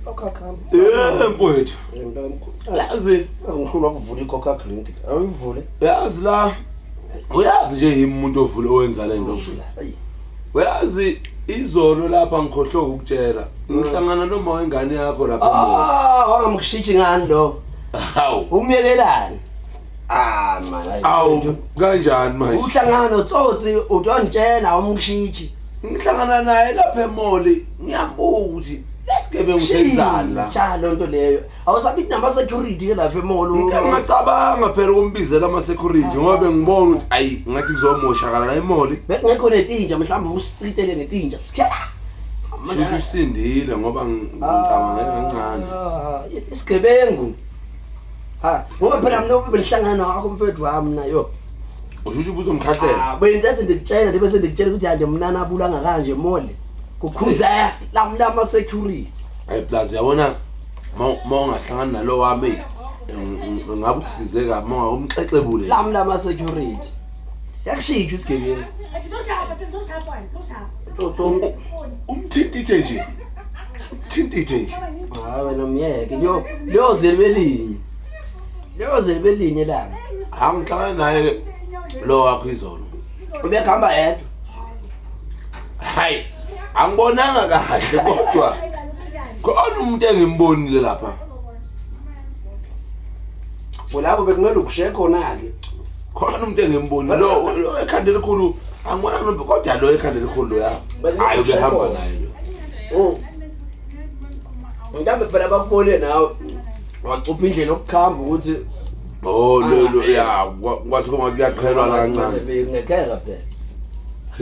Lokhakhamba. Eh mfowethu. Yazi ngihlulwa ukuvula i-coca drink. Awuyivule. Yazi la. Uyazi nje yimi umuntu ovula owenza le nto. Uyazi izolo lapha ngikhohlwe ukukutshela. Ngihlangana noma wengane yakho lapha. Ah, wangamkushitshi ngani lo? Hawu. Umyekelani? Ah man. Awu kanjani manje? Uhlangana notsotsi utonditshela umkushitshi. Ngihlangana naye lapha emoli ngiyambuka ukuthi lesigebengu senzani la. Cha lonto leyo. Awusabi nama security ke lapha emall. Ngingacabanga phela ukumbizela ama security ngoba bengibona ukuthi ayi ngathi kuzomoshakala la emoli. Bekungekho netinja mhlawumbe usitele netinja. Sikhela. Shuthi usindile ngoba ngicabangela kancane. Ah, isigebengu. Ha, ngoba phela mina benihlangana nakho mfethu wami na yo. Usho ukuthi ubuzomkhahlela. Ah, bengithi ndikutshela ndibe sendikutshela ukuthi ande mnana abulanga kanje mall. Kukhuza lamlama security. Hayi plus uyabona ma ungahlangana nalo wami ngabe usize kabi ma umxexebule. Lamlama security. Yakushitsha isigebengu. Tsotso. Umthintithe nje. Umthintithe nje. Hayi wena myeke. Leyo leyo zelibelinye. Leyo zelibelinye lami. Angihlangana naye lo wakho izolo. Ubehamba yedwa. Hayi angibonanga kahle kodwa khona umuntu engimbonile lapha. Kulapho bekumele ukushiye khona-ke. Khona umuntu engimbonile lo lo ekhanda elikhulu angibonanga nombe kodwa lo ekhanda elikhulu lo ya. Hayi ubehamba naye lo. Mhlawumbe phela bakubone nawe wacupha indlela yokuchamba ukuthi Oh lo lo ya kwathi kuma kuyaqhelwa kancane. Ngekeka phela.